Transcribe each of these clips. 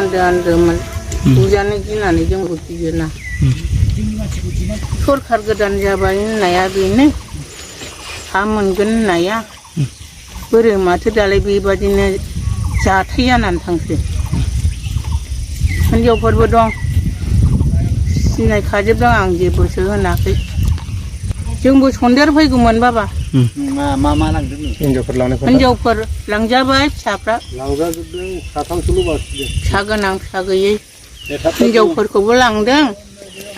आन्दोमोन बुजानो गिनानै जोंबो गियोना सरखार गोदान जाबाय होननाया बेनो हा मोनगोन होननाया बोरै माथो दालाय बेबादिनो जाथाय जानानै थांखो हिनजावफोरबो दं सिनायखाजोबदों आं जेबोसो होनाखै जोंबो सन्देरफैगौमोन बाबा मा लांदों हिनजावफोर लांजाबाय फिसाफ्रा लांजाजोबदों साथामसोल' बाखिदों फिसा गोनां फिसा गैयै हिनजावफोरखौबो लांदों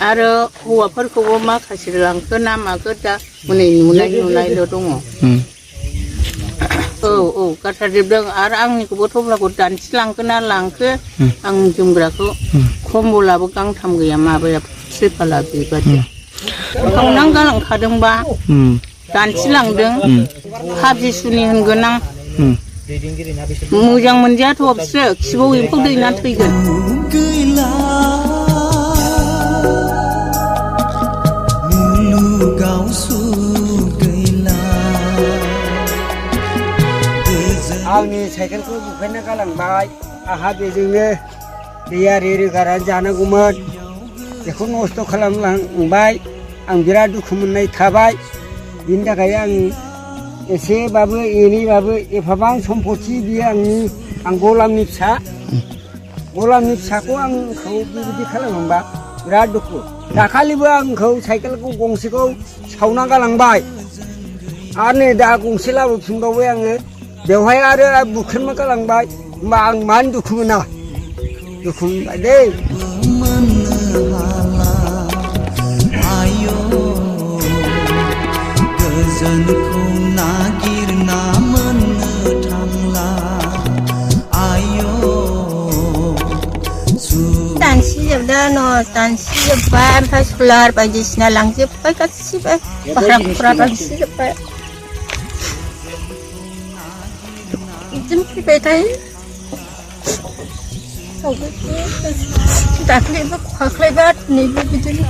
आरो हौवाफोरखौबो माखासे लांखो ना माखो दा हनै नुनायल' दङ औ गारथारजोबदों आरो आंनिखौबो थफ्लाखौ दानस्रिलांखो ना लांखो आं जोमग्राखौ खम्बलाबो गांथाम गैया माबाया त्रिपाला बेबादि खावनानै गालांखादोंबा दानस्रिलांदों हाबिसुनि होनगोन आं मोजां मोनजायाथ' बिसोरो खिबौ एम्फौ दैनानै थैगोन आंनि साइकेलखौ बुफायना गालांबाय आंहा बेजोंनो दैया रोगानानै जानांगौमोन बेखौ नस्थ' खालामलांबाय आं बिराद दुखु मोननाय थाबाय बिनि थाखाय आं एसेबाबो एनैबाबो एफाबां सम्पति बियो आं गलामनि फिसाखौ आंखौ बेबायदि खालामोबा बिराद दुखु दाखालिबो आंखौ साइकेलखौ गंसेखौ सावना गालांबाय आरो नै दा गंसे लाबोफिनबावबाय आङो बेवहाय आरो बुख्रेमना गालांबाय होमबा आं मानो दुखु मोना दुखु मोनबाय दै गोजोनखौ नागिरना मोननो थांला आयो दानसिजोबदों न' दानसिजोब्बाय ओमफ्राय सलार बायदिसिना लांजोब्बाय गासिबो भारा दानसिजोब्बाय बिदिनो फैबाय थायो दाख्लैबो खाख्लायबा दिनैबो बिदिनो